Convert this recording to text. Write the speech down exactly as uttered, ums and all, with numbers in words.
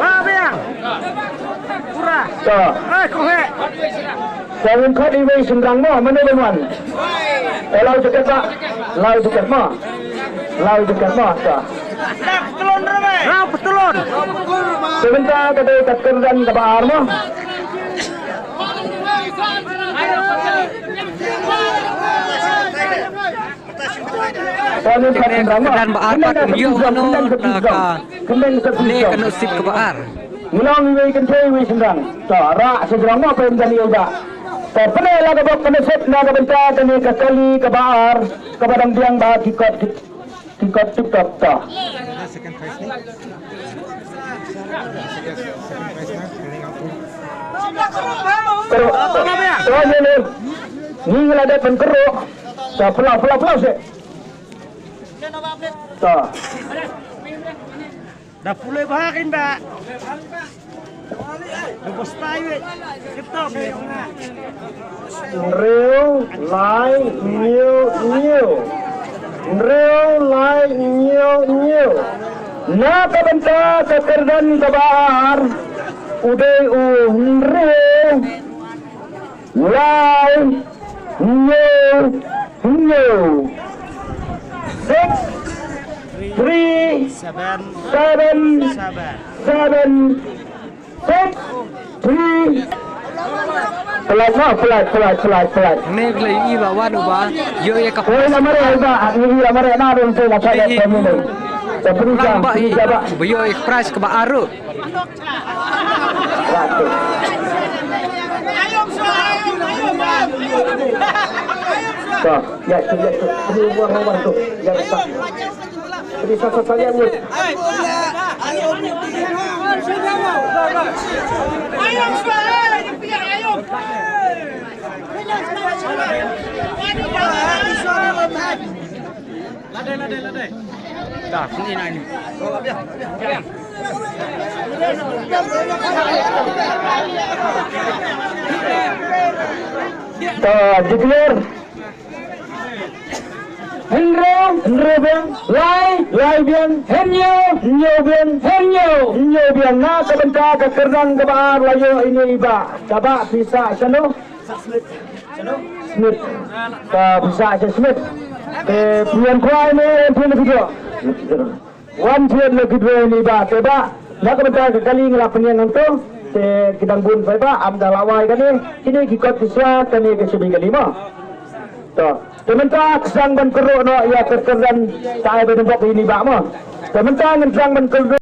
Ba biang. Pura. To. Eh, ko he. Sa ngin khot iwei i shynrang mo, mano ban wan? Eh, law jaket ba. Law jaket mo. Law jaket mo, to. Law patlon. Te mynta ka dei ka kyrdan kaba ar mo. Kane ka kyrdan ba ar pat ym ïoh mano na kane ka nusip kaba ar. Ngi long iwei kynthei iwei shynrang. To, rah sha jrong mo, pynban ïa ba. To, pynban la ka bok ka nusip na ka bynta kane ka kali kaba ar, kaba dang biang ba ki kot ki, ki kot tip top to. Kyrwoh. To, ngi, ngi, ngi la dep ban kyrwoh. To, phyllaw, phyllaw, phyllaw seh. To. Da pule bha kin ba. Da bostai we. Kitom. Hynriew, lai, hynñiew, hynñiew. Hynriew, lai, hynñiew, hynñiew. Na ka bynta ka kyrdan kaba ar, u dei u hynriew, lai, hynñiew, hynñiew. Six, three, seven, seven, seven, six, three. Pynlait noh, pynlait, pynlait, pynlait, pynlait. Ne glei i ba wan uba ïoh ïa ka. Oi, la mare ba, i la mare na dong te la. Pynlait ba i ba ïoh ïa ka prize kaba ar ruh. Satu. Dah, ya, tu, ya, tu. Ini buat orang tu. Ya, tak. Ini satu saja, Bud. Lade, lade, lade. Dah, sini nanya. To, declare. Hynriew, hynriew biang. Lai, lai biang. Hynñiew, hynñiew biang. Hynñiew, hynñiew biang. Na ka bynta ka kyrdan kaba ar la ïoh ine i bah. Kaba pisa shano? Smith. Ka pisa sha Smith. Te pynïaid kwai ne, wan thied la ki dwai ni ba, te ba na ka bynta ka kali nga la pynïaid nangto. Te ki dang bun bai ba, am da la wai kane, kine ki kot ki sha kane ka shibi kali mo. To, te mynta ka sdang ban kyrwoh noh ïa ka kyrdan, ta ai ba dang bok ïa ni ba mo. Te mynta ngan sdang ban kyrwoh.